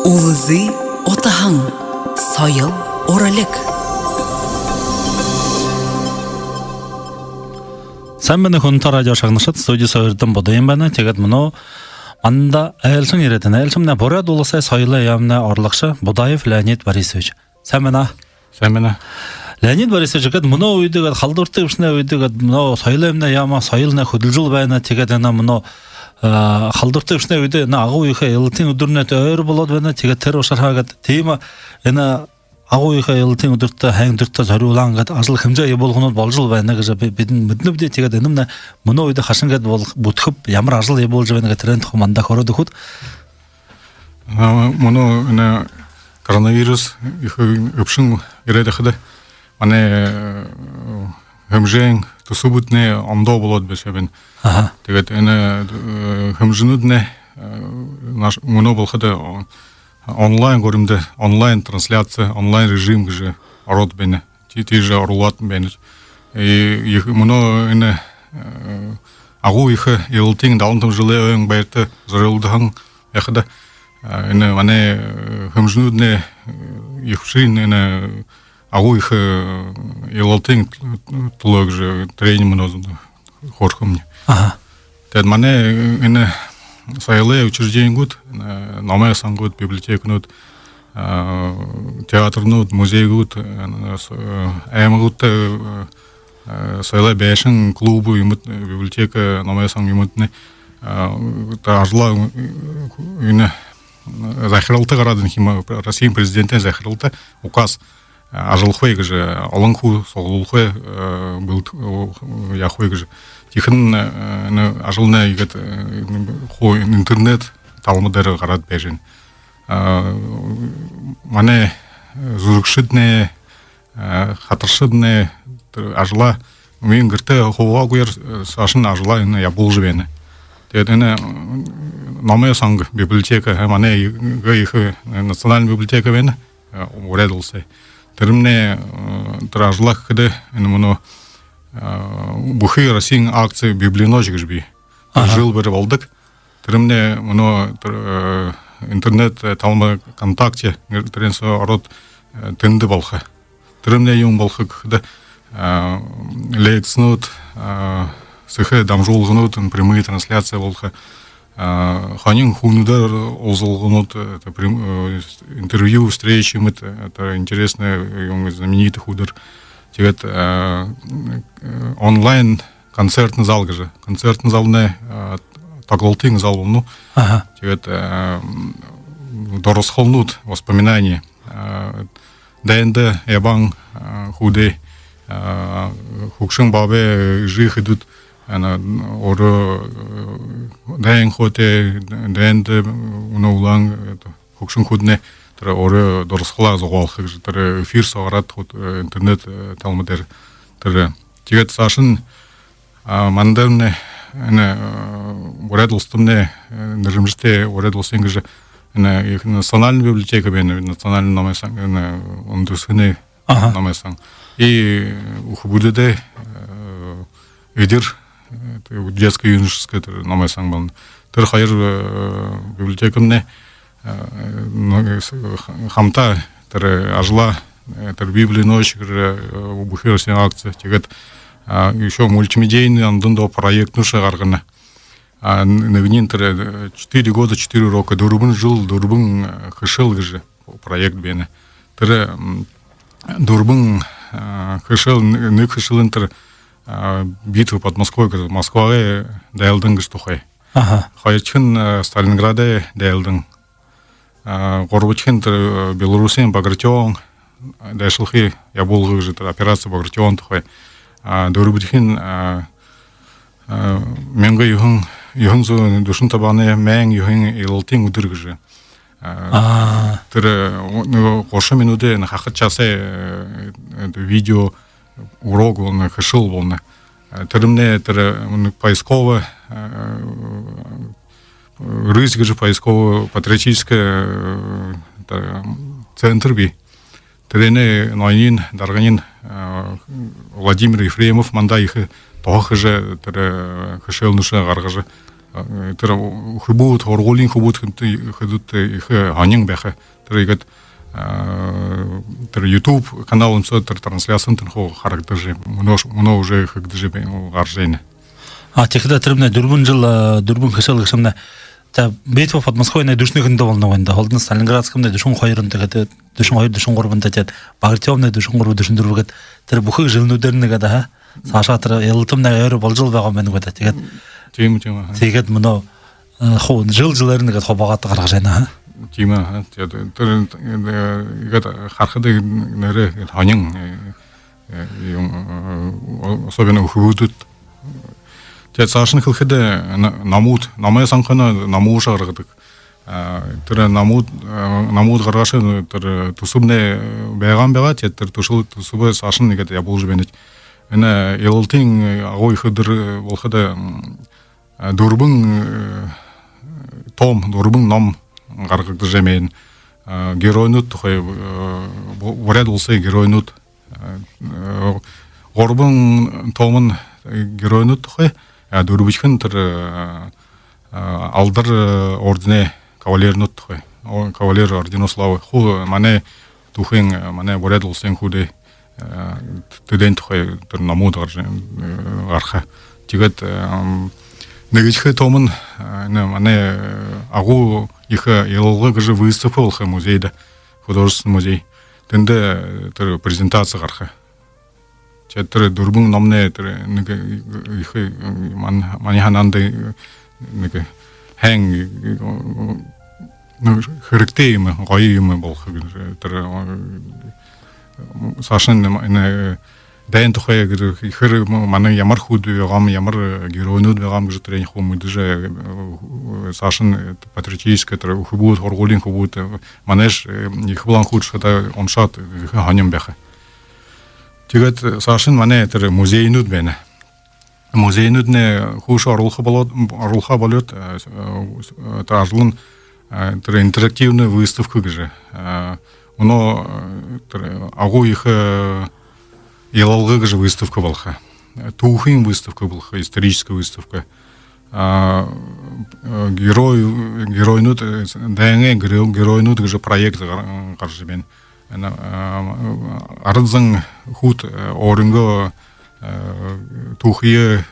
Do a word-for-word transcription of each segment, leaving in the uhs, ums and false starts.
Үлзы утаһан. Соёл, уралиг. Сайн байна, хүндэтэ радио шагнагшад, студида Эрдэм Будаев байна. Тиигээд мүнөө манда айлшан ерээд байна. Айлшамнай Буряад Уласай соёлой яаманай орлогшо Будаев Леонид Борисович. Сайн байна. Сайн байна. Леонид Борисович, гээд мүнөө үедэ гээд халдабарита үбшэнэй үедэ гээд мүнөө соёлой яаманай, соёлнай хүдэлжэл байна. Тиигээд энэ мүнөө, э, халдабарита үбшэнэй үедэ энэ Агуу Ехэ Илалтын үдэрнай ойро болоод байна. Тиигээд тэрэ ушарһаа гээд тиимэ энэ Агуу Ехэ Илалтын үдэртэ, һайндэртэ зорюулһан гээд ажал хэмжээ ябуулганууд боложол байна гэжэ би, бидэ мэдэнэбди. Тиигээд энэмнай мүнөө үедэ хайшан гээд бол-, бүтэхэб, ямар ажал ябуулжа байна гээд тэрээн тухай манда хөөрөөд үгыт. А, мүнөө энэ коронавирус ехэ үбшэн ерээд байхада манай, э, хэмжээн, түсэбүүднай ондоо болоод байһан байна. Аха. Тиигээд энэ, э, хэмжээнүүднай, э, наш-, мүнөө болоходо, э, онлайн гуримда, онлайн трансляци, онлайн режим гэжэ ороод байна. Тии-, тиижэ оруулаад байна. И ехэ-, мүнөө энэ, э, Агуу Ехэ Илалтын далан табан жэлэй ойн байрта зорюулагдаһан байхада, э, энэ манай, э, хэмжээнүүднай, э, ехэ бэшэ, энэ Агуу Ехэ, э, Илалтын түлөө гэжэ тэрээниие мүнөө хөөрэхэмни. Аха. Тиигээд манай, э, энэ соёлой учрежденигүүд, э, номой сангууд, библиотеканууд, э, театрнууд, музейгүүд, э, с-, э, аймагуудта, э, э, соёлой байшан, клуб юумэд, э, библиотека, номой сан юумэднай, э, та ажалаа, э, энэ, э, захиралта гараад, энэ хиимэ, Россиин президентын захиралта, указ, э, ажаллахагүй гэжэ, олон хүниие суглуулхагүй, э, бэлд-, э, яахагүй гэжэ. Тиихэдэнь, э, энэ ажалнай иигээд, э, хуу интернет талма дээрэ гараад байжа байна. Э, манай, э, зүжэгшэднай, э, хатаршаднай тэрэ ажалаа мүн гэртээ һуугаагүйгөөр, э, саашань ажалаа энэ ябуулжа байна. Тиигээд энэ, м, номой сан, библиотека, э, манай ехэ, ехэ, э, национальна библиотека байна, э, Буряад Уласай. Тэрэмнай, э, тэрэ ажалаа хэхэдээ энэ мүнөө, э, бүхы Россиин акци «Библиеночь» гэжэ бии. Аха. Жэл бүри болодог. Тэрэмнай мүнөө тэрэ, э, интернет, э, талма ВКонтакте, нэр-, тэрээн соо ороод, э, тэндэ болохо. Тэрэмнай юун болохо гэхэдэ, э, лекцинүүд, э, сэхэ дамжуулганууд, прямые трансляции болохо. Э, һонин хүнүүдээр уулзалганууд, э, это прям, э, интервью, встречи, мэт, э, это интересный, э, юун, знаменитых хүнүүдээр. Тиигээд, э, э, онлайн концертный зал гэжэ. Концертный залнай, э, тоглолтын зал болоно. Аха. Тиигээд, э, м, дурасхаалнууд, воспоминания. Э, дайнда ябаһан, э, хүнүүдэй, э, хүгшэн баабай, эжы эхэдүүд, энэ, өөрөө, э, дайн хойто, дайнда мүнөө улаан, это, хүгшэн хүнүүднай тэрэ өөрөө дурасхаалаа зугаалха гэжэ тэрэ эфир соо гараад, хуу, э, интернет, э, талма дээрэ тэрэ. Тиигээд саашань, а, мандамнай, энэ, э, Буряад Уластамнай, э, нэрэмжэтэ Буряад Уласай гэжэ, энэ ехэ национальна библиотека байна, национальна номой сан, энэ үндэһэнэй, аха, номой сан. И үхибүүдэй, э, эдир, э, детско-юношеская тэрэ номой сан болоно. Тэрэ хоёр, э, библиотекамнай, э, ну, э, с-, х-, хамта тэрэ ажалаа, э, тэрэ «Библиеночь» гэжэ, э, бүхы Россиин акци. Тиигээд, а, ещё мультимедийный ондоо проектнүүдые гаргана. А, н-, нэгэниинь тэрэ, э, четыре года, четыре урока, дүрбэн жэл, дүрбэн, э, хэшээл гэжэ проект байна. Тэрэ, м, дүрбэн, э, хэшээл, н-, нэгэ хэшээлынь тэрэ, э, «Битва под Москвой» гэжэ, Москвагай дайлдан гэжэ тухай. Аха. Хоёрдохинь, э, Сталинградай дайлдан. А, гурбадахинь тэрэ, э, Белоруссиин Багратион дайшалхы ябуулга гэжэ, тэрэ операция Багратион тухай. А, дүрбэдэхинь, а, а, мянга юһэн, юһэн зуун дүшэн табанай майн юһэн Илалтын үдэр гэжэ. А, тэрэ, э, нүгөө гушан минутын хахад часай, э, э, видео урок болоно, хэшээл болоно. Э, тэрэмнай тэрэ, э, поисково, э, «Рысь» гэжэ поисково-патриотическая, э, это, центр бии. Тэрэнэй ноёниинь, дарганиинь, э, Владимир Ефремов манда ехэ туһа хэжэ, тэрэ, э, хэшээлнүүдые гаргажа, Тэрэ хүбүүд, һургуулиин хүбүүд хэдыдэхи ехэ һонин байха. Тэрэ иигээд тэрэ YouTube каналнай соо тэрэ трансляцинь тэрэ хуу харагдажа, мүнөө, мүнөө уже хэгдэжэ гаража байна. А тиихэдэ тэрэмнай дүрбэн жэл, дүрбэн хэшээл гээшэмнай, та, «Битва под Москвой» нэ дүшэн нэгэндэ болоно гү даа. Холодно Сталинградскамнай дүшэн хоёр, тиигээд дүшэн хоёр, дүшэн гурбанда, тиигээд Багратионовнай дүшэн гурба, дүшэн дүрбэ гээд, тэрэ бүхы жэлнүүдээрнь гээд, аха. Саашаа тэрэ Илалтамнай ойро болжол байгаа юм байна гү даа. Тиигээд тиимэ, тиимэ, аха. Тиигээд мүнөө хуу жэл жэлээрнь гээд хубаагаад гаража байна, аха. Тиимэ, аха. Тиигээд тэрэ иигээд харахада нээрээ һонин юм, особенно хүбүүд. Тиигээд саашань хэлэхэдэ, номууд, номой сан хойно номуудые гаргадаг. Тэрэ номууд, номууд гаргаашан, тэрэ түсэбнай байгаа юм байгаа. Тиигээд тэрэ түсэб, түсэбые саашань иигээд ябуулжа байнабди. Энэ Илалтын агуу ехэ үдэр болоходо дүрбэн том, дүрбэн ном гаргагдажа байна. Геройнууд тухай, Буряад уласай геройнууд, гурбан томынь геройнууд тухай, а дүрбэдэхинь тэрэ Алдар орденэй кавалернууд тухай, кавалер орденов славы. Хуу манай түүхын, манай Буряад уласай хүнүүдэй, тэдэнэй тухай тэрэ номууд гаража, гараха. Тиигээд нэгэдэхи томынь энэ манай агуу ехэ Илалга гэжэ выставка болохо музейдэ, художественный музей. Тэндэ тэрэ презентаци гараха. Тиигээд тэрэ дүрбэн номнай тэрэ нэгэ ехэ, ман-, манай һанаанда нэгэ һайн, ну, хэрэгтэй юм, гоё юм болохо гэжэ, тэрэ саашань энэ дайн тухай гэжэ, хэр манай ямар хүнүүд байгаа юм, ямар геройнууд байгаа юм гэжэ тэрэнээ хуу мэдэжэ, саашань патриотическа, тэрэ хүбүүд, һургуулиин хүбүүд, манайш ехэ болоһон хүнүүд шадаа уншаад, ехэ һонин байха. Тиигээд саашань манай тэрэ музейнүүд байна. Музейнүүднай хүсөө оруулха болоод, оруулха болоод, тэрэ ажалынь, тэрэ интерактивный выставка гэжэ. Мүнөө тэрэ агуу ехэ Илалга гэжэ выставка болохо. Түүхын выставка болохо, историческа выставка. Герой, геройнууд, дайнай герой-, геройнууд гэжэ проект гар-, гаража байна. Энэ арад зон хүнүүд өөрынгөө түүхые,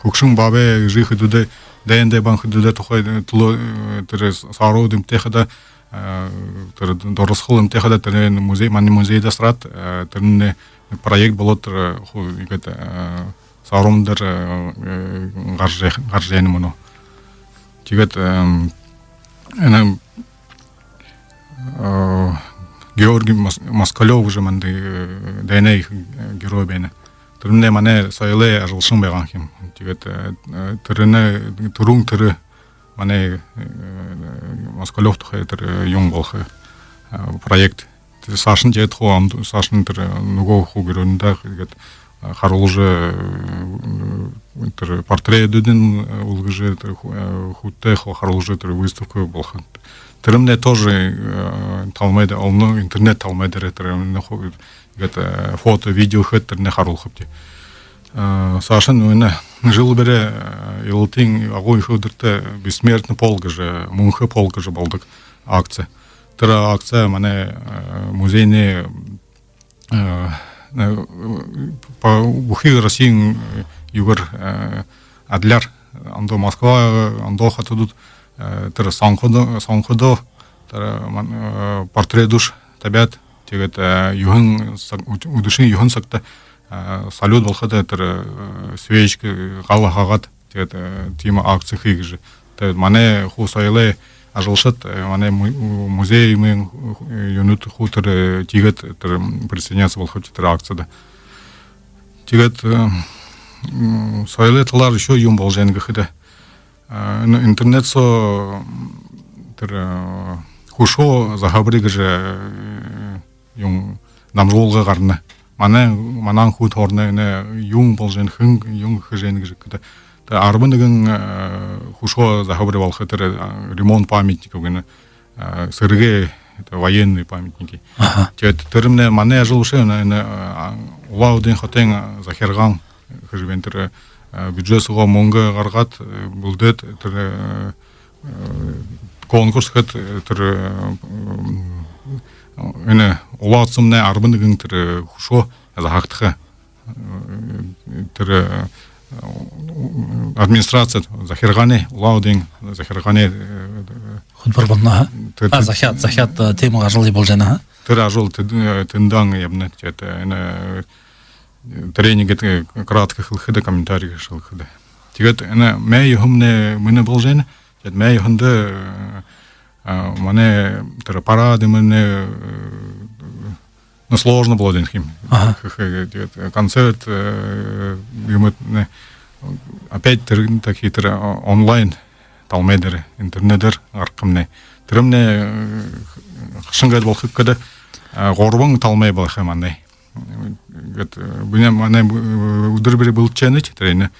хүгшэн баабай, эжы хэдыдээ, дайн дайбаһан хэдыдээ тухай, түлөө, тэрэ саарһан эмтэйхэдэ, тэрэ дурасхал эмтэйхэдэ, тэрэ музей, манай музейдэ асараад, тэрэнэй проект болоод, тэрэ хуу иигээд саарһан дээрэ гаража, гаража байна мүнөө. Тиигээд энэ Георгий Мос-, Москалёв гэжэ манай дайнай герой байна. Тэрэмнай манай соёлой ажалшан байгаа юм. Тиигээд тэрэнэй түрүүн тэрэ манай Москалёв тухай тэрэ юун болохо, проект. Тэрэ саашань тиигээд хуу ондо, саашань тэрэ нүгөө хуу геройнуудаа иигээд харуулжа, тэрэ портредүүдынь үлгэжэ, тэрэ хүнүүдтэ хуу харуулжа, тэрэ выставка болохо. Тэрэмнай тоже талмайда, олон интернет талмай дээрэ тэрэмнай хуу иигээд фото, видео хээд, тэрэнээ харуулхабди. Саашань энэ жэл бүри Илалтын агуу ехэ үдэртэ Бессмертный полк гэжэ, Мүнхэ полк гэжэ болодог акци. Тэрэ акци манай музейнай бүхы Россиин юугээр, адляар, ондоо Москва, ондоо хотодууд тэрэ сонходоо, сонходоо тэрэ ман-, портредүүдые табяад, тиигээд юһэн саг, үд-, үдэшын юһэн сагта салют болоходо тэрэ свечка, гал хаагаад, тиигээд тиимэ акци хээ гэжэ. Тиигээд манай хуу соёлой ажалшад, манай му-, музеймнай юунүүд хуу тэрэ тиигээд тэрэ присоединяться болохо тэрэ акцида. Тиигээд соёлой талаар ещё юун боложо байна гэхэдэ, энэ интернет соо тэрэ хүшөө заһабари гэжэ юун, дамжуулга гарана. Манай, манай хүнүүд хоорондоо энэ юун боложо байна, хэн юун хэжэ байна гэжэ гэдэг. Тэрэ арбан нэгэн хүшөө заһабари болохо, тэрэ ремонт памятников гэнэ, сэрэгэй, это военные памятники. Аха. Тиигээд тэрэмнай манай ажал үшөө энэ, энэ Улаан-Үдын хотын захиргаан хэжэ байна, тэрэ бюджет соогоо мүнгэ гаргаад, бэлдээд, тэрэ конкурс хээд, тэрэ энэ улаан утаһамнай арбан нэгэн тэрэ хүшөө заһагдаха. Тэрэ администраци захиргаанай, Улаан-Үдын захиргаанай хүдэлмэри болоно, аха. Тэрэ захяад, захяад тиимэ ажал ябуулжа байна, аха. Тэрэ ажал тэндэ ябана. Тиигээд энэ тренинг гээд кратко хэлэхэдэ, комментарий гэжэ хэлэхэдэ. Тиигээд энэ май юһэмнай мүнөө боложо байна. Тиигээд май юһэндэ манай тэрэ парад юумэмнай, ну, сложно болоод байна юм. Аха. Тиигээд концерт юумэмнай опять тэрэ такие тэрэ онлайн талмай дээрэ, интернедээр гаргахамнай. Тэрэмнай хайшан гээд болохо гэхэдэ, гурбан талмай болохо манай. Тиигээд манай үдэр бүри бэлдэжэ байнабди тэрэнээ.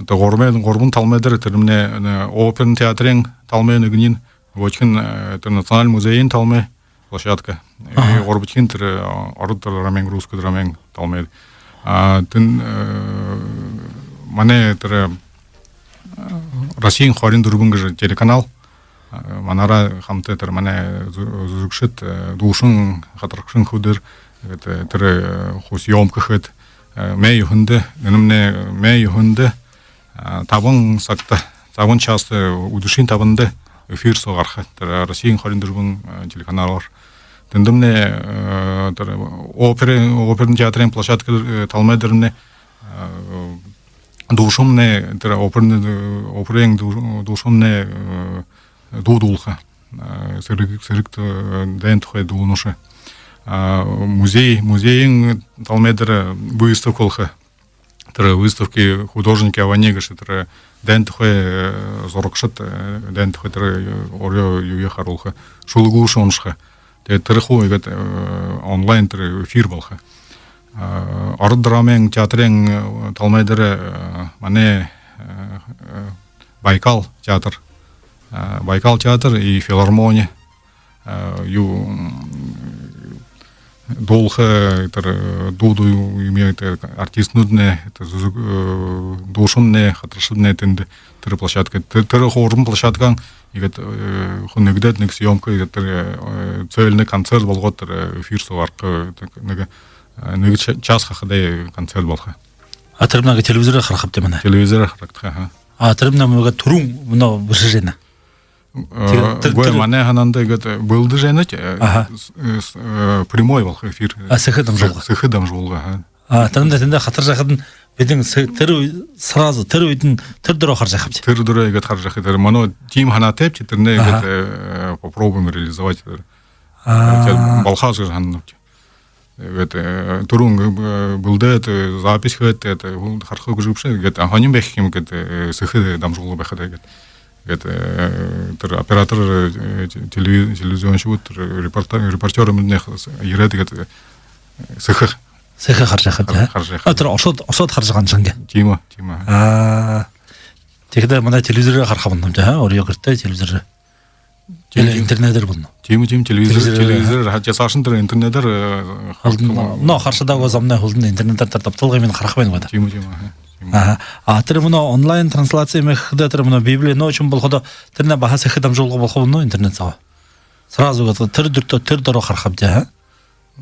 Одоо гурбан, гурбан талмай дээрэ, тэрэмнай оперно театрай талмай нэгэниинь, үгөөшэнь тэрэ Национальна музейн талмай, площадка. Аха. Гурбадахинь тэрэ ород драмын, русский драмын талмай. Тиин манай тэрэ Россиин хорин дүрбэн гэжэ телеканал манаараа хамта тэрэ манай зүжэгшэд, дуушан, хатаршан хүдэлөөд, тэрэ хуу съёмка хээд, май юһэндэ, энэмнай май юһэндэ табан сагта, табан часта, үдэшын табанда эфир соо гараха тэрэ Россиин хорин дүрбэн телеканалаар. Тэндэмнай тэрэ опера, оперно театрай площадка талмай дээрэмнай дуушамнай, тэрэ оперно, оперын дуушамнай дуу дуулаха. Сэрэг, сэрэгтэ дайн тухай дуунуудые. Музей, музейн талмай дээрэ выставка болохо. Тэрэ выставкын художники авани гэжэ, тэрэ дайн тухай зурагшад дайн тухай тэрэ орой юугээ харуулха, шүлэгүүдые уншаха. Тиигээд тэрэ хуу иигээд онлайн тэрэ эфир болохо. Ород драмын театрай талмай дээрэ манай Байкал театр, Байкал театр и филармони юу дуулаха, тэрэ дуу, дуу юумэ, тэрэ артистнууднай, тэрэ зүжэг, дуушамнай, хатаршаднай тэндэ, тэрэ площадка, тэрэ, тэрэ гурбан площадкаан иигээд хуу нэгэдээд, нэгэ съёмка, иигээд тэрэ цельный концерт болгоод, тэрэ эфир соо гараха, нэгэ, нэгэ ча-, час хахадай концерт болохо. А тэрэмнай телевизорээр харахабди манай? Телевизорээр харагдаха, аха. А тэрэмнай мүнөө түрүүн мүнөө бэшэжэ байна? Тэрэ, тэрэ, үгы, тэрэ манай һанаанда иигээд бэлдэжэ байнабди. Аха. Прямой болохо эфир. А, сэхэ дамжуулга. Сэхэ дамжуулга, аха. А тэрэмнай тэндэ хатаржа байхадань бидэ сэ-, тэрэ үе-, сразу тэрэ үедэнь тэрэ дороо хаража байхабди? Тэрэ дороо иигээд хаража байха. Тэрэ мүнөө тиимэ һанаатайбди, тэрэнээ иигээд попробуем реализовать. Тиигээд болохо гэжэ һананабди. Иигээд түрүүн бэлдээд, запись хээд, иигээд хараха гэжэ бэшэ. Иигээд һонин байха юм, иигээд сэхэ дамжуулга байхада, иигээд, иигээд тэрэ оператор, телеви-, телевизионшууд, тэрэ репорта-, репортёрнууднай ерээд, иигээд сэхэ. Сэхэ хаража байхабди, а? Хаража байха. А тэрэ ошоод, ошоод хаража байгаа юм шэнги. Тиимэ, тиимэ. А тиихэдэ манай телевизорээр хараха болоно юм даа, а? Орой гэртээ телевизорээр. Тиимэ, или тиимэ. Интернедээр болоно. Тиимэ, тиимэ, телевизор, телевизорээр. Телевизорээр, ха, саашань тэрэ интернедээр һүүлдэнь, но харашадаггүй зомнай һүүлдэнь интернедээр тэрэ дабталгыень хараха байна гү даа? Тиимэ, тиимэ, аха, тиимэ. Аха. А тэрэ мүнөө онлайн трансляци юм гэхэдэ, тэрэ мүнөө библио ноо шум болоходо, тэрэнэй баһа сэхэ дамжуулга болохо болоно гү интернет соо? Сразу гээд тэрэ дор-, тэрэ дороо харахабди, а?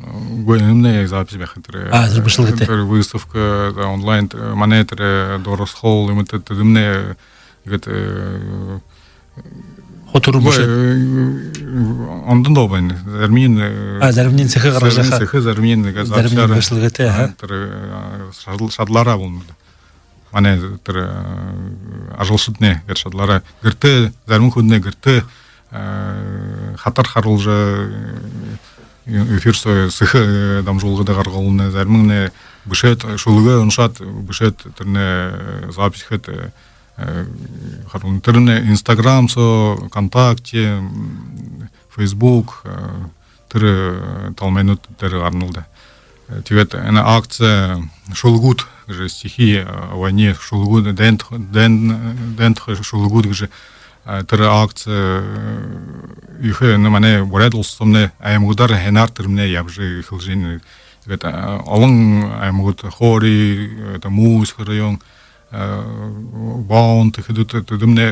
Үгы, энэмнай запись байха тэрэ. А, тэрэ бэшэлгэтэй. Тэрэ выставка, онлайн, тэрэ манай тэрэ дурасхал юумэ, тэрэ, тэрэмнай иигээд хуу түрүүн бэшээд. Үгы, ондоо байна. Заримынь, а, заримынь сэхэ гаргажа байха. Сэхэ, заримынь иигээд записьяар. Заримынь бэшэлгэтэй, аха. Тэрэ шадал-, шадалаараа болоно. Манай тэрэ ажалшаднай иигээд шадалаараа гэртээ, зарим хүнүүднай гэртээ хатар харуулжа, эфир соо сэхэ дамжуулгада гаргуулна. Заримынь бэшээд, шүлэгөө уншаад, бэшээд, тэрэнээ запись хээд харуулна. Тэрэнээ Instagram соо, ВКонтакте, Facebook, тэрэ талмайнууд дээрэ гарана л даа. Тиигээд энэ акци «Шүлэгүүд» гэжэ, стихи авани, шүлэгүүд, дайн тух-, дайн, дайн тухай шүлэгүүд гэжэ, тэрэ акци ехэ, ну, манай Буряад улас соомнай аймагуудаар һайнаар тэрэмнай ябажа эхилжэ байна. Тиигээд олон аймагууд, Хори, это Муська район, э, баунт хэдэ тэ-, тэдэмнай,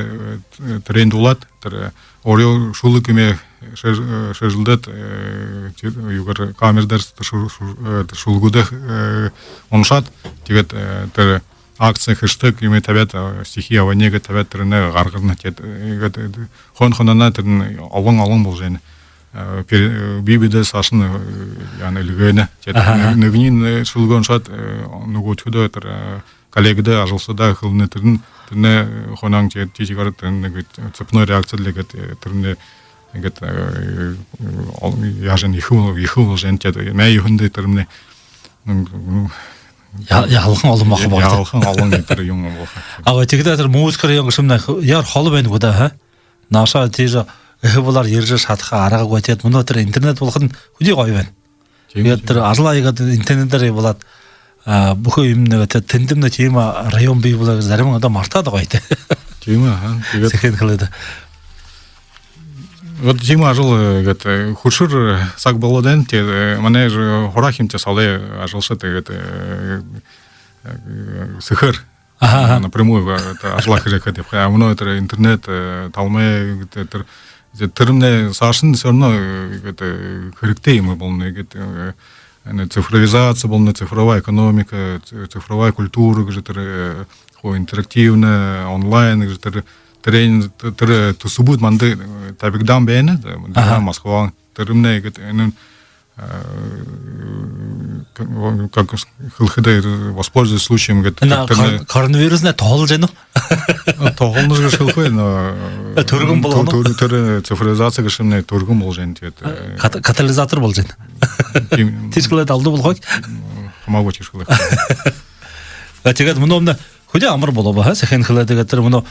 э, тэрээн дуулаад, тэрэ, э, орёо шүлэг юумэ шэ-, э, шэжэлдээд, э, тэ-, юугээр, камераар тэрэ шу-, шу-, э, тэрэ шүлэгүүдые, э, уншаад, тиигээд, э, тэрэ акци, хэштег юумэ табяад, э, стихи о войне гээд табяад, тэрэнээ гаргана. Тиигээд, э, иигээд, э, хон-хононоо тэрэнь олон-олон боложо байна. Э, пере-, э, бэе бэедээ саашань, э, яана, эльгээнэ. Тиигээд, аха, нэгэ-, нэгэниинь, э, шүлэгөө уншаад, э, нүгөөдхэдөө тэрэ, э, коллегадаа, ажалшадаа хэлэнэ, тэрэнь, тэрэнь, э, хонон тиигээд, тиигээд тэрэнь нэгэ цепной реакци лэ гээд, э, тэрэнь иигээд, э, ол-, яажа, ехэ бол-, ехэ боложо байна. Тиигээд май юһэндэ тэрэмнай, м, м, я-, яһалхан олон баха, я-, болоод, яһалхан олон тэрэ юм болохо. А, тиихэдэ тэрэ музыкаар юм гээшэмнай яар холо байна гү даа, ха? Нааша тиижэ эхэ булаар ерэжэ шадаха арга үгы. Тиигээд мүнөө тэрэ интернет болоходонь хэды гоё байна. Тиимэ, тиигээд, тиимэ, тэрэ ажалаа иигээд интернедээр ябуулаад, а, бүхы юумэнээ, тиигээд тэндэмнай тиимэ район бии болоо гэжэ заримань одоо мартаад байгаа юм даа. Тиимэ, аха. Тиигээд сэхэнэ хэлэхэдэ, вот тиимэ ажал, э, иигээд, э, хүшэр, э, саг болоод байна. Тиигээд, э, манай же хураа хэмтэ солой ажалшад, тиигээд, э, э, сэхээр, аха, аха, напрямую, э, тэрэ ажалаа хэжэ ябаха. А мүнөө тэрэ интернет, э, талмай, э, тэрэ, тэрэмнай саашань всё равно, э, иигээд, э, хэрэгтэй юумэ болоно. Иигээд, э, энэ цифровизация болоно, цифровая экономика, ц-, цифровая культура гэжэ тэрэ, э, хуу интерактивна, онлайн гэжэ тэрэ, тэрэнь, тэрэ түсэбүүд манда, э, табигдаһан байна, э, Москваһаа. Тэрэмнай иигээд, энэ, э, как, как хэлэхэдэ, воспользуясь случаем, иигээд, энэ тэрэ кор-, коронавируснай туһалжа байна гү? Туһална гэжэ хэлэхэгүй, но, э, түргэн болгоно. Тү-, тү-, тэрэ цифровизация гээшэмнай түргэн боложо байна, тиигээд, э, ката-, катализатор боложо байна. Тиимэ. Тиишхэлээд алдуу болохо гү? Хамаагүй, тиишхэлээд. А, тиигээд мүнөө мүнөө хэды амар болоо бэ, ха, сэхэнэ хэлэхэдэ. Тиигээд тэрэ мүнөө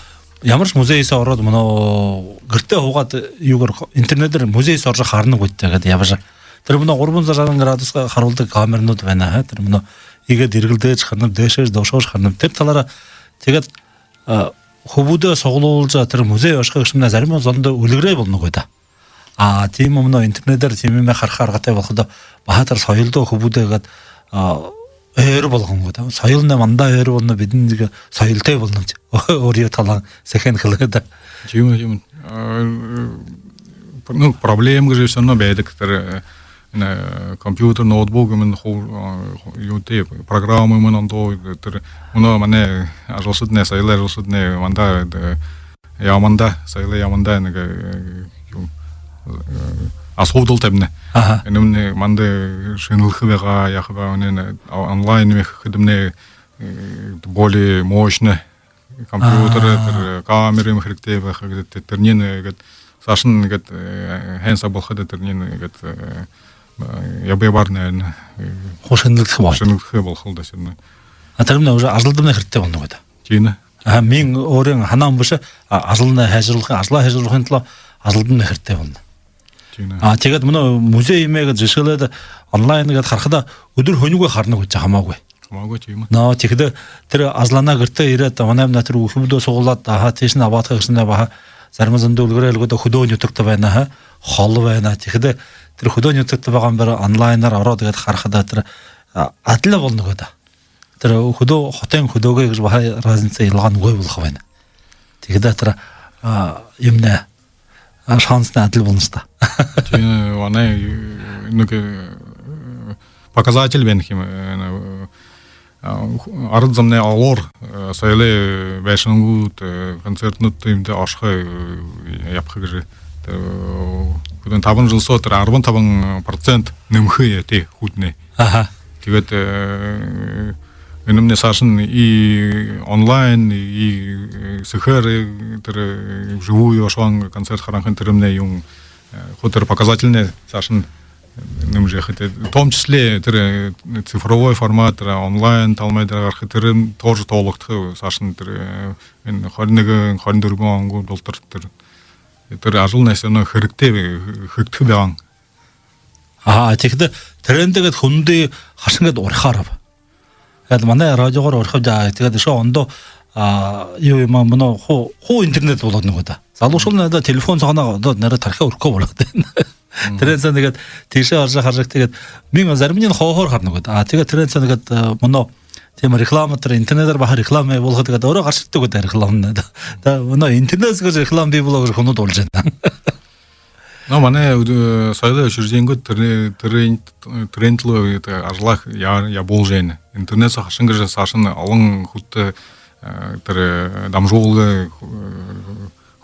ямаршье музей соо ороод, мүнөө гэртээ һуугаад, юугээр, интернедээр музей соо орожо харана гүт, тиигээд ябажа. Тэрэ мүнөө гурбан зуун жаран градус харуулдаг камеранууд байна, ха. Тэрэ мүнөө иигээд эрьелдэжэ харанаб, дээшээшье, доошоошье харанаб. Тэрэ талаараа тиигээд, а, хүбүүдээ суглуулжа, тэрэ музей ошохо гээшэмнай зариманиинь зондоо үльгэрээ болоно гү даа. А, тиимэ, мүнөө интернедээр тиимэ юумэ хараха аргатай болоходоо, баһа тэрэ соёлдоо хүбүүдээ иигээд, а, ойро болгоно гү даа. Соёлнай манда ойро болоно, бидэнэй нэгэ соёлтой болоно. Өөрын талаһаа сэхэнэ хэлэхэдэ. Тиимэ, тиимэ. А, э, ну, проблема гэжэ всё равно байдаг. Тэрэ, э, энэ компьютер, ноутбук юумэн хуу, а, юутэй, программа юумэн ондоо, тэрэ, мүнөө манай ажалшаднай, соёлой ажалшаднай манда, э, яаманда, соёлой яаманда нэгэ, э, юм, э, асуудал табина. Аха. Энэмнай манда шэнэлхэ байгаа, яаха байгаа, үнэн, а, онлайн юумэ хэхэдэмнай, э, более мощный компьютер, аа, тэрэ камера юумэ хэрэгтэй байха гээд, тэ-, тэрэниинь иигээд саашань иигээд, э, хэн саг болоходо, тэрэниинь иигээд, э, ябаа ябаар, наверное, э, хуу шэнэлдэхэ бол-, шэнэлдэхэ болохол даа, шэнэ. А, тэрэмнай уже ажалдамнай хэрэгтэй болоно гү даа. Тиимэ. А, минии өөрын һанаан бэшэ, а, ажалнай һайжаруулхын, ажалаа һайжаруулхын тула ажалдамнай хэрэгтэй болоно. Тиимэ. А, тиигээд мүнөө музей юумэ иигээд жэшээлээд, онлайн иигээд харахада үдэр һүнигүй харана гү даа, хамаагүй. Хамаагүй, тиимэ. Но, тиихэдэ тэрэ ажалаанаа гэртээ ерээд, манай мүнөө тэрэ үхибүүдээ суглуулаад, аха, тиишэнь абаадха гээшэмнай баһа зарим зондоо үльгэрээ хэлэхэдэ, хүдөө нютагта байна, ха, холо байна. Тиихэдэ тэрэ хүдөө нютагта байгаа юм бэрэ, онлайнаар ороод иигээд харахада тэрэ, а, адли болоно гү даа. Тэрэ хүдөө, хотын хүдөөгэй гэжэ баһа разница, илгаагүй болохо байна. Тиихэдэ тэрэ, а, юумэнэй, а, шанснай адли болоно ш даа. Тиимэ, манай, э, нэгэ, э, показатель байна гэхэ юм, э, э, а, арад зомнай олоор, э, соёлой байшангууд, э, концертнүүд юумэндэ ошохо, э, ябаха гэжэ. Тэрэ, э, хэдэн, табан жэл соо тэрэ арбан табан процент нэмэхэ ёһотой хүдөө. Аха. Тиигээд, э, энэмнай саашань и онлайн, и, э, сэхээр, э, тэрэ, э, вживую ошоод концерт харанхын, тэрэмнай юун, э, хуу тэрэ показательнай саашань нэмэжэ ябаха. В том числе тэрэ, э, цифровой формат, тэрэ онлайн талмай дээрэ гараха, тэрэмнай тоже тоологдохо саашань, тэрэ, э, энэ хорин нэгэн, хорин дүрбэн он гү, болотор тэрэ, тэрэ ажалнай всё равно хэрэгтэй, э, хэгдэхэ байгаа. Аха, тиихэдэ тэрэндэ гээд хүндэ хайшан гээд урихаар бэ? Тиигээд манай радиогоор урихабди, тиигээд үшөө ондоо, а, юу юм, мүнөө хуу, хуу интернет болоод нүгөө даа. Залуушуулнай одоо телефон соогоо одоо нээрээ тархи өрхөө болоод байна. Мгм. Тэрээн соо тиигээд тиишээ хаража, хаража, тиигээд минии зариманиинь хооһоор харана гээд. А, тиигээд тэрээн соо тиигээд, а, мүнөө Тиимэ реклама, тэрэ интернедээр баһа реклама болгоод, тиигээд өөрөө гаршагдадаг гэдэг реклама даа. Та мүнөө интернедһээ гэжэ реклама бии болоо гэжэ хүнүүд уулзажа байна. Но манай, э, соёлой учреждениенүүд тэрэ, тэрэ, тэрэн түлөө, это, ажалаа яа-, ябуулжа байна. Интернедһээ харашан гэжэ саашань олон хүндэ, э, тэрэ, э, дамжуулга, э,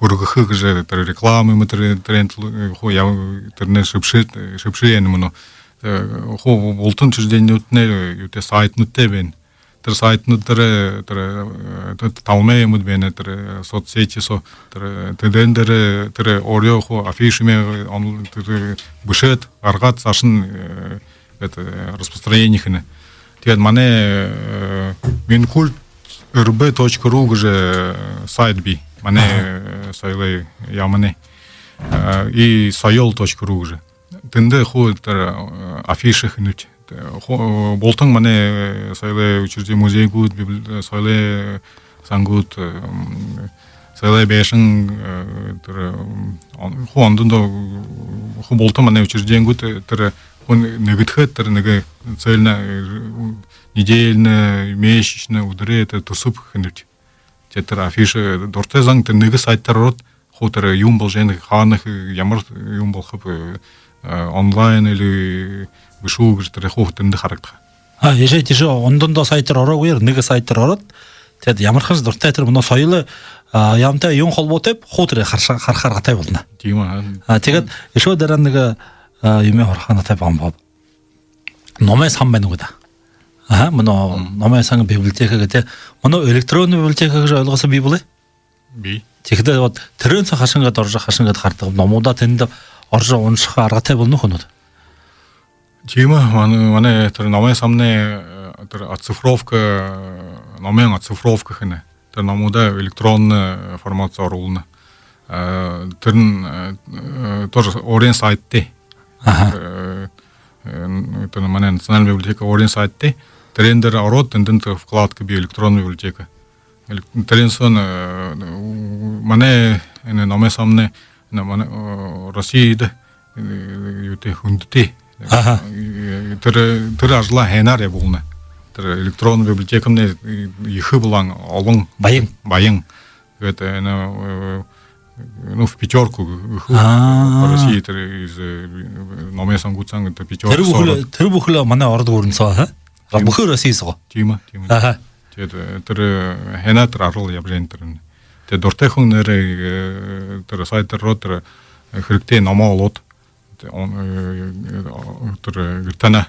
хүргэхэ гэжэ, тэрэ реклама юм, тэрэ, тэрэн түлөө, э, хуу яа-, тэрэнээ шэбшээд, шэбшээд байна мүнөө. Э, хуу бултан учреждениенүүднай, э, юутэй, сайтнуудтай байна. Тэрэ сайтнууд дээрэ, тэрэ, э, тэрэ талмай юумэд байна, тэрэ, э, соцсети соо, тэрэ, э, тэдэн дээрэ, тэрэ, э, өөрөө хуу афишамнай, он-, тэрэ, э, бэшээд, гаргаад, саашань, э, это, э, распространение хэнэ. Тиигээд манай, э, минкульт эр бэ точка ру гэжэ, э, сайт бии. Манай, э, соёлой яаманай. Э, и соёл точка ру гэжэ. Тэндэ хуу тэрэ, э, афиша хэнэбди. Ху-, бултан манай, э, соёлой учреждени, музейнүүд, библи-, соёлой сангууд, э, м, соёлой байшан, э, тэрэ, м, он-, хуу ондоо, хуу бултан манай учреждениенүүд, э, тэрэ хуу нэгэдэхээд, тэрэ нэгэ цельно, э, недельно, месячно, үдэрэй тэрэ түсэб хэнэбди. Тиигээд тэрэ афиша, дуратай зон тэрэ нэгэ сайт дээрэ ороод, хуу тэрэ юун боложо байнаб, хаана хэ-, ямар юун болохоб, э, онлайн или бэшэ гү гэжэ тэрэ хуу тэндэ харагдаха. А, ещё тиишээ ондоо сайт дээрэ ороогүйгөөр нэгэ сайт дээрэ ороод, тиигээд ямарханшье дуратай тэрэ мүнөө соёлой, а, яамантай юун холбоотойб, хуу тэрэ хараха, хараха аргатай болоно. Тиимэ, аа. А, тиигээд ещё дээрэ нэгэ, а, юумэ һураханатай байгаа юм боб. Номой сан байна гү даа. Аха, мүнөө номой сан, библиотека гэдэг. Мүнөө электронно библиотека гэжэ ойлгосо бии болоо. Бии. Тиихэдэ вот тэрээн соо хайшан гээд орожо, хайшан гээд хардаг, номуудаа тэндэ орожо уншаха аргатай болоно гү хүнүүд? Тиимэ, манай, манай тэрэ номой самнай, э, тэрэ оцифровка, э, номой оцифровка хэнэ. Тэрэ номуудаа электронно, э, формат соо оруулна. Э, тэрэнь, э, э, тоже өөрын сайттай. Аха. Э, э, тэрэ манай национальна библиотека өөрын сайттай. Тэрээн дээрэ ороод, тэндэнь тэрэ вкладка бии, электронно библиотека. Элек-, тэрээн соонь, э, манай энэ номой самнай, энэ манай, э, Россида, э, юутэй, хүндэтэй. Аха. Э, тэрэ, тэрэ ажалаа һайнаар ябуулна. Тэрэ электронно библиотекамнай, э, ехэ булан, олон. Баян. Баян. Тиигээд энэ, э, ну, в пятёрку, э, ху-, А. По России тэрэ из, э, номой сангууд соо тэрэ пятёрка соо ороод. Тэрэ бүхэли, тэрэ бүхэли манай ород гүрэн соо, аха? Тиимэ. Бүхы Росси соо. Тиимэ, тиимэ. Аха. Тиигээд, э, тэрэ, э, һайнаар тэрэ ажал ябажа байна тэрэнь. Тиигээд дуратай хүн нээрээ, э, тэрэ сайт дээрэ ороод, тэрэ, э, хэрэгтэй номоо олоод, тэрэ, он-, э, э, тэрэ, э, гэртэнь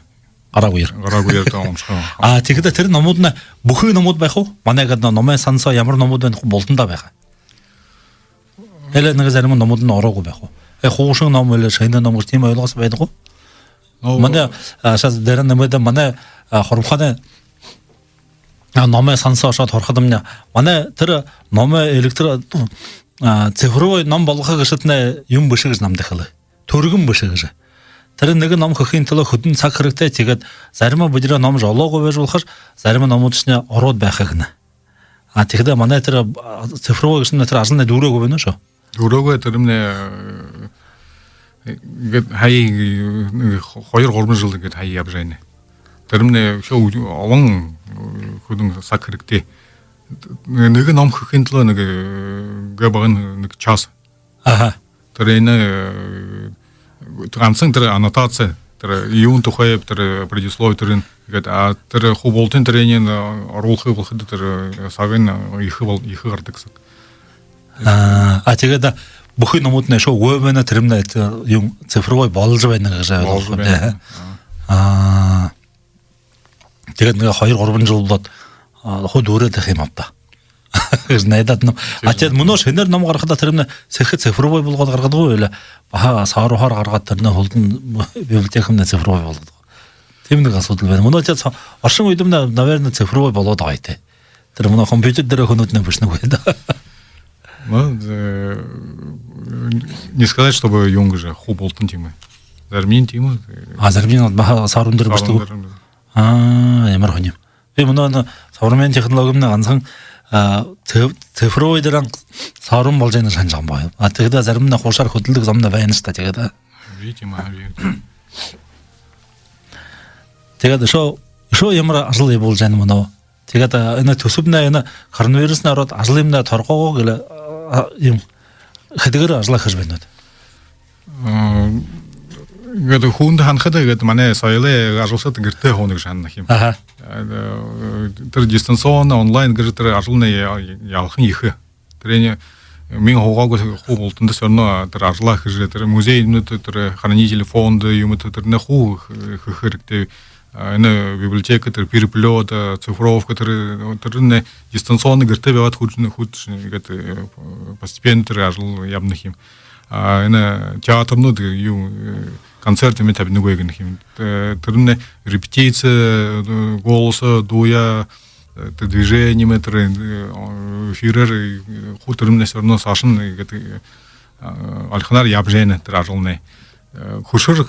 гараагүйгөөр. Гараагүйгөөр тэрэ уншаха. А, тиихэдэ тэрэ номууднай бүхы номууд байха гү? Манай гээд номой сан соо ямар номууд байна, хуу бултандаа байха. Или нэгэ зарим номууднай ороогүй байха гү? Э, хуушан ном или шэнэ ном гэжэ тиимэ ойлгосо байдаг гү? Ну, манай, а, сейчас дээрэ нэмээд, манай, а, Хурамхаанай, а, номой сан соо ошоод һурахадамни, манай тэрэ номой электро-, а, цифровой ном болгохо гээшэтнай юун бэшэ гэжэ намда хэлээ. Түргэн бэшэ гэжэ. Тэрэ нэгэ ном хэхын түлөө хэдэн саг хэрэгтэй, тиигээд зарим бидэ ном олоогүй байжа болохош, зарим номуудшни ороод байха гэнэ. А, тиихэдэ манай тэрэ, а, цифровой гээшэмнай тэрэ ажалнай дүүрээгүй байна шүү. Дүүрээгүй, тэрэмнай, э, гээд һая, э, хоёр-гурбан жэл гээд һая ябажа байна. Тэрэмнай үшөө олон, э, хэдэн саг хэрэгтэй. Нэгэ ном хэхын түлөө нэгэ, э, гэ багын нэгэ час. Аха. Тэрэнь, э, гансал тэрэ аннотаци, тэрэ юун тухай, тэрэ предисловие, тэрэнь гээд, а тэрэ хуу бултын тэрэниие, э, оруулха болоходо, тэрэ, э, сагынь, э, ехэ бол-, ехэ гарадаг саг. А, а тиигээд, а, бүхы номууднай шоу веб байна, тэрэмнай, э, юун, цифровой боложо байна гэжэ. Боложо байна. А. Тиигээд нэгэ хоёр-гурбан жэл болоод, а, хуу дүүрээд байха юм ааб даа. Гэжэ найдаад ном. А тиигээд мүнөө шэнээр ном гаргахада, тэрэмнай сэхэ цифровой болгоод гаргадаг гү, или баһа саарһаар гаргаад, тэрэнэй һүүлдэнь библиотекамнай цифровой болгодог гү? Тиимэ нэгэ асуудал байна. Мүнөө тиигээд са-, оршон үедэмнай, наверное, цифровой болоод байгаа юм тээ. Тэрэ мүнөө компьютер дээрэ хүнүүднай бэшэнэ гү даа. Ну, э, не сказать, чтобы юун гэжэ хуу бултан тиимэ. Заримань тиимэ, э, а заримань баһа саарһан дээрэ бэшэдэг гү? Саарһан дээрэ. А, ямар һонин. Би мүнөө энэ современный технологимнай гансал, а, циф-, цифровой дээрэнь саарһан боложо байна гэжэ һанажа байгаа юм байна. А тиихэдэ заримань хуушаар хүдэлдэг зомнай байна ш даа, тиигээд, а. Видимо, видимо. Тиигээд үшөө, үшөө ямар ажал ябуулжа байна мүнөө? Тиигээд энэ түсэбнай энэ коронавируснай ороод ажал юумэнэй торгоогоо гэлээ, юм хэдыгээр ажалаа хэжэ байнат? Иигээд хүндэ һанахада, иигээд манай соёлой ажалшад гэртээ һууна гэжэ һанана юм. Аха. Тэрэ дистанционно, онлайн гэжэ тэрэ ажалнай ябаһан ехэ. Тэрэнэй миин һуугаагүй хуу бултанда всё равно тэрэ ажалаа хэжэ, тэрэ музейнүүд, тэрэ хранители фонда юумэ, тэрэнээ хуу хэхэ хэрэгтэй. Энэ библиотека, тэрэ переплёт, цифровка, тэрэ, тэрэнээ дистанционно гэртээ байгаад хүдэн, хүдэн иигээд постепенно тэрэ ажал ябана юм. Энэ театрнууд юу, концерт юумэ табинагүй гэнэ юм. Тэрэнээ репетици, голосоо дуугаа, тэрэ движени юумэ, тэрэ эфирээр хуу тэрэмнай всё равно саашань иигээд альханаар ябажа байна тэрэ ажалнай. Хүшэр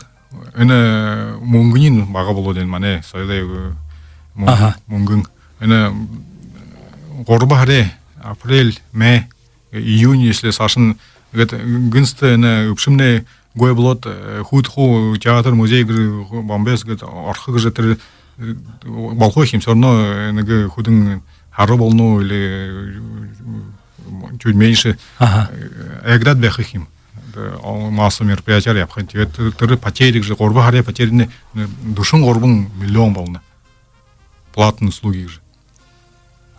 энэ мүнгэниинь бага болоод байна манай соёлой мүнгэн. Аха. Мүнгэн. Энэ гурба һара, апрель, май, июнь, если саашань иигээд гэнтэ энэ үбшэмнай үгы болоод, хуу, хуу театр, музей гэжэ, бомбес гээд орохо гэжэ тэрэ болохо юм, всё равно нэгэ хэдэн һара болоно или чуть меньше. Аха. Айгадаад байха юм. Массовые мероприятия ябаха. Тиигээд тэрэ, тэрэ потери гэжэ, гурба һара потеринь дүшэн гурбан миллион болоно. Платные услуги гэжэ.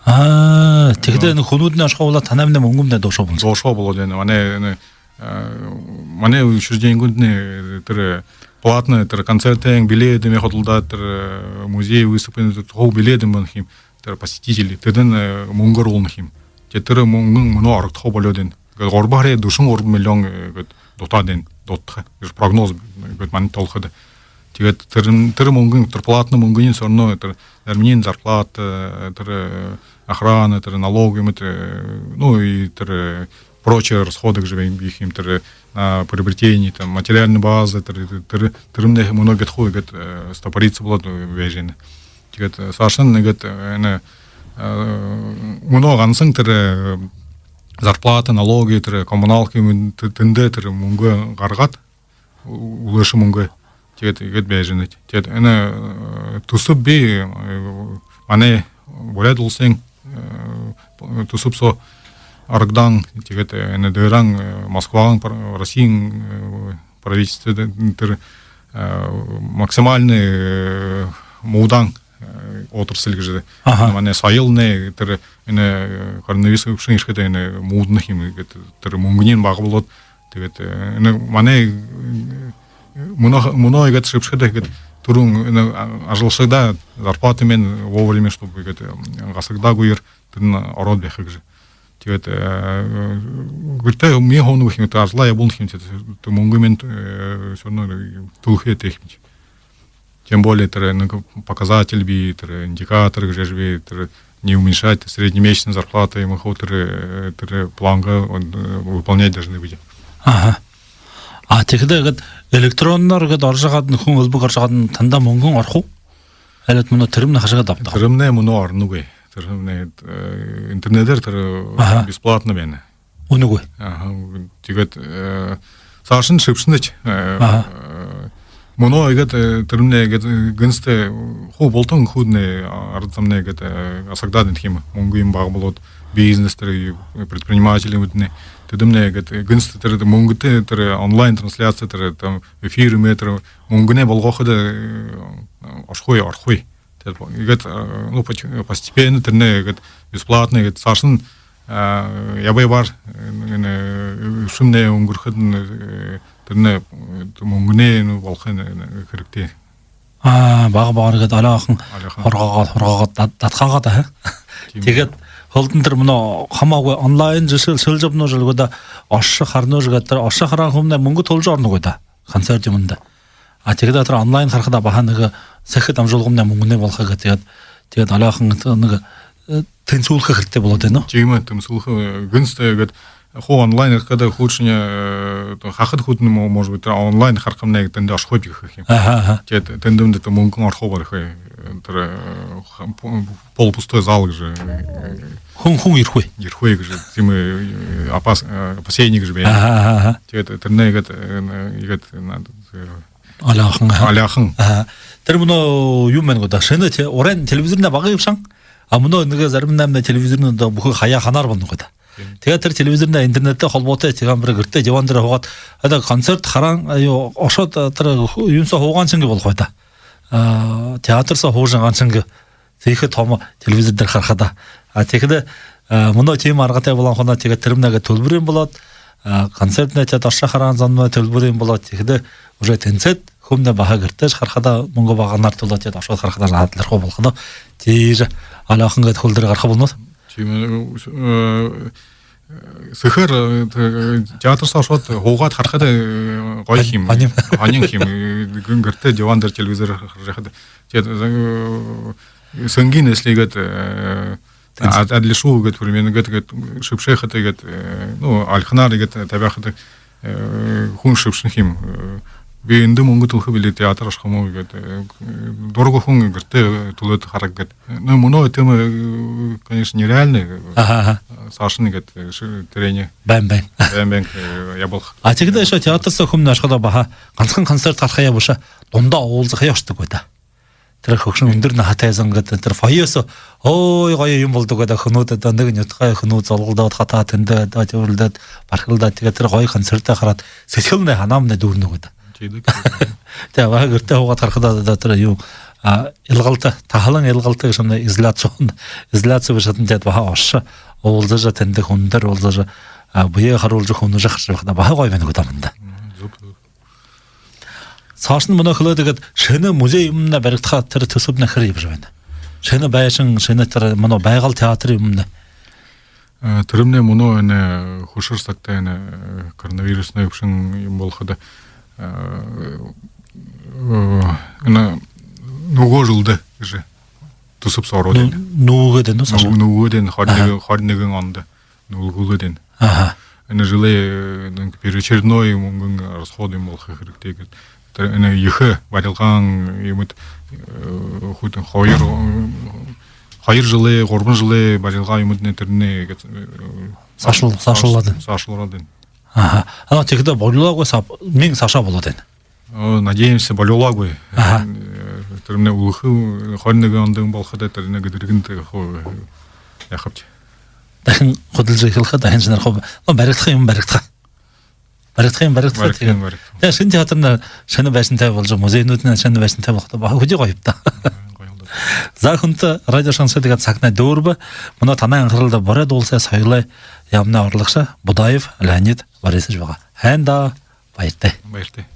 Аа, тиихэдэ энэ хүнүүднай ошохо болоо, танаймнай мүнгэмнай доошоо болоно. Доошоо болоод байна. Манай энэ, манай учреждениинүүднай тэрэ платна, тэрэ концертын билет юумэ худалдаад, тэрэ музей выступлени, тэрэ хуу билет юумэ байна юм, тэрэ посетители, тэдэнь мүнгэ оруулна юм. Тиигээд тэрэ мүнгэн мүнөө орогдохоо болоод байна. Гурба һара дүшэн гурбан миллион гээд дутаад байна, дутаха гэжэ прогноз гээд манай тоолоходо. Тиигээд тэрэ, тэрэ мүнгэн, тэрэ платна мүнгэниинь всё равно тэрэ зариманиинь зарплата, тэрэ охрана, тэрэ налог юумэ, тэрэ, ну и тэрэ прочие расходы гэжэ байна, бии юм, тэрэ на приобретение, там, материальной базы, тэрэ, тэрэ, тэрэмнай мүнөө гээд хуу гээд стопориться болоод байжа байна. Тиигээд саашань иигээд энэ мүнөө гансахан тэрэ зарплата, налоги, тэрэ коммуналка юумэ, тэндээ тэрэ мүнгэ гаргаад, үлөөшэ мүнгэ. Тиигээд иигээд байжа байна. Тиигээд энэ түсэб бии, манай Буряад Уласай түсэб соо харагдаһан, тиигээд энэ дээрэһээнь Москваһаа, Россиин правительство тэрэ максимальный муудаһан отрасль гэжэ. Аха. Манай соёлнай тэрэ энэ коронавирус үбшэн ерэхэдэ энэ муудана юм гээд, тэрэ мүнгэниинь бага болоод, тиигээд энэ манай мүнөө, мүнөө иигээд шэбшэхэдэ, иигээд түрүүн энэ ажалшадаа зарплата юумэниинь вовремя, чтобы иигээд гасагдаагүйгөөр тэрэнь ороод байха гэжэ. Тиигээд гэртээ миин һууна гэхэ юм, тэрэ ажалаа ябуулна гэхэ юм, тэрэ мүнгэ юумэниинь всё равно түлэхэ хэрэгтэй юм. Тем более тэрэ нэгэ показатель бии, тэрэ индикатор гэжэ бии, тэрэ не уменьшать среднемесячную зарплату юумэ хуу, тэрэ, тэрэ плангаа выполнять должны быть. Аха. А тиихэдэ иигээд электронноор иигээд орожо байгаад, хүн элбэг орожо байгаад, танда мүнгэн орохо гү? Али мүнөө тэрэмнай хашаад абтаха? Тэрэмнай мүнөө ороногүй. Тэрэмнай интернедээр тэрэ бесплатно байна. Үнэгүй. Аха. Тиигээд саашань шэбшэнэш. Аха. Мүнөө иигээд тэрэмнай иигээд гэнтэ хуу бултан хүнүүднай, арад зомнай иигээд гасагдаад байна юм. Мүнгэ юумэ бага болоод, бизнес тэрэ, предприниматели юумэднай, тэдэмнай иигээд гэнтэ тэрэ мүнгэтэй тэрэ онлайн трансляция, тэрэ там эфир юумэ, тэрэ мүнгэнэй болгоходо ошохогүй, орохогүй. Тиигээд, ну, постепенно тэрэнээ иигээд бесплатно иигээд саашань ябаа ябаар, энэ үбшэмнай үнгэрхэдэнь тэрэнээ мүнгэнэй, ну, болохо хэрэгтэй. А, бага багаар иигээд аляахан һургаагаад, һургаагаад, дад-, дадхаагаад, аха. Тиимэ. Тиигээд һүүлдэнь тэрэ мүнөө хамаагүй онлайн жэшээл шэлжэ абанаш, али гү даа, ошожо харанаш гээд, тэрэ ошожо хараһан хүмнай мүнгэ түлэжэ ороногүй даа концерт юумэндэ. А тиихэдэ тэрэ онлайн харахада баһа нэгэ сэхэ дамжуулгамнай мүнгэнэй болохо гээд, тиигээд, тиигээд аляахан нэгэ тэнсүүлхэ хэрэгтэй болоод байна. Тиимэ, тэнсүүлхэ. Гэнтэ иигээд хуу онлайн харахада, хуушань хахад хүнүүднай, может быть, онлайн харахамнай тэндэ ошохогүй гэхэ юм. Аха, аха. Тиигээд тэндэмнай тэрэ мүнгэн орохогүй байха. Тэрэ полупустой зал гэжэ. Хүн, хүн ерэхэгүй. Ерэхэгүй гэжэ. Тиимэ опас-, опасение гэжэ байна. Аха, аха, аха. Тиигээд тэрэнээ иигээд, иигээд надо, аляахан, аха. Аляахан. Аха. Тэрэ мүнөө юумэн гү даа, шэнэ, тэ, уран телевизорнай бага ябашаһан. А мүнөө нэгэ заримнай манай телевизорнууд бүхы хаяа ханаар болоно гү даа. Тиигээд тэрэ телевизорнай интернеттэй холбоотой, тиигээд бүри гэртээ диван дээрэ һуугаад, одоо концерт хараһан, юу, ошоод, тэрэ юун соо һууһан шэнги болохо гү даа. А, театр соо һуужа байһан шэнги, тиихэ томо телевизор дээрэ харахада. А, тиихэдэ, а, мүнөө тиимэ аргатай болоһон хойноо, тиигээд тэрэмнай гээд түлбэриин болоод, а, концертнай, тиигээд ошожо хараһан зомнай түлбэриин болоод, тиихэдэ уже тэнсээд, хүмнай баһа гэртээшье харахада, мүнгэ багаһаар түлөөд, тиигээд ошоод харахада, наадалархуу болохо даа. Тиижэ аалихан гээд хүл дээрэ гараха болоно. Тиимэ, э, сэхээр, э, театр соо ошоод һуугаад харахада, э, гоё юм. Һонин. Һонин юм. Э, гэртээ диван дээрэ телевизор харахада. Тиигээд, э, сэнгынь, если гээд, э, ад-, адлишуу гээд, примерно гээд, гээд шэбшэхэдэ гээд, э, ну, альханаар гээд табяхада, э, хүн шэбшэнхэ юм. Э, би эндэ мүнгэ түлэхэ бэлэй, театр ошохо юм гү гээд, э, дургүй хүн гэртээ түлөөд хараг гээд. Ну, мүнөө тиимэ, э, конечно, нереально. Аха, аха. Саашань гээд, э, ши-, тэрэнээ. Байн, байн. Байн, байн, э, ябуулха. А тиихэдэ ещё театр соо хүмнай ошоходоо баһа гансахан концерт харахаяа бэшэ, дундаа уулзахаяа ошодог гү даа. Тэрэ хүгшэн үндэр наһатайзан гээд, тэрэ фойе соо, ой, гоё юм болодог гү даа, хүнүүд, одоо нэгэ нютагай хүнүүд золголдоод, хатаа тэндэ, одоо тэбэрилдээд, бархиралдаад, тиигээд тэрэ гоё концертээ хараад, сэдьхэлнай, һанаамнай дүүрэнэ гү даа. Тиидэг. Тээ, баһа гэртээ һуугаад харахада, одоо тэрэ юу, а, илгалта, таһалан илгалта гээшэмнай, изоляци, изоляци бэшэ һаань, тиигээд баһа ошожо, уулзажа, тэндэ хүнүүдээр уулзажа, а, бэеэ харуулжа, хүнжэ харжа байхада, баһа гоё байна гү даа манда. Мгм, зүб, зүб. Саашань мүнөө хэлээд, тиигээд шэнэ музей юумэмнай баригдаха тэрэ түсэбнай хэр ябажа байна? Шэнэ байшан, шэнэ тэрэ мүнөө «Байгал» театр юумэмнай. Э, тэрэмнай мүнөө энэ хүшэр сагта, энэ, э, коронавирусна үбшэн юм болоходо, э, э, энэ нүгөө жэлдэ гэжэ түсэб соо ороод байна. Нүгөөд байна гү, Саша? Нү-, нүгөөд байна, хорин нэгэн, хорин нэгэн ондо нүгөөд байна. Аха. Энэ жэлэй, э, нэг первоочередной мүнгэн расход юм болохо хэрэгтэй гээд. Тэрэ энэ ехэ барилгаан юумэд, э, хуу хоёр, э, хоёр жэлэй, гурбан жэлэй барилгаа юумэднай тэрэнээ гээд, э, саашал-, саашалаад байна. Саашалаад байна. Аха. А, тиихэдэ болюулаагүй, сааб-, мүн саашаа болоод байна. О, надеемся, болюулаагүй. Аха. Э, тэрэмнай үлэхэ, хорин нэгэн ондо болоходо, тэрэнээ гэдэргэндэ хуу яахабди. Дахин хүдэлжэ эхилхэ, дахин шэнээр хуу, ну, баригдаха юм, баригдаха. Баригдаха юм, баригдаха. Баригдаха юм, тиигээд баригдаха. Тээ, шэнэ театрнай шэнэ байшантай болжо, музейнүүднай шэнэ байшантай болоходо, баһа хэды гоё юм даа. Мм, гоё юм даа. За, хүндэтэ радио шагнагшад, тиигээд сагнай дүүрбэ. Мүнөө танай анхаралда буряад уласай соёлой яаманай орлогшо Будаев Леонид Борисович байгаа. Һайн даа, баяртай. Баяртай.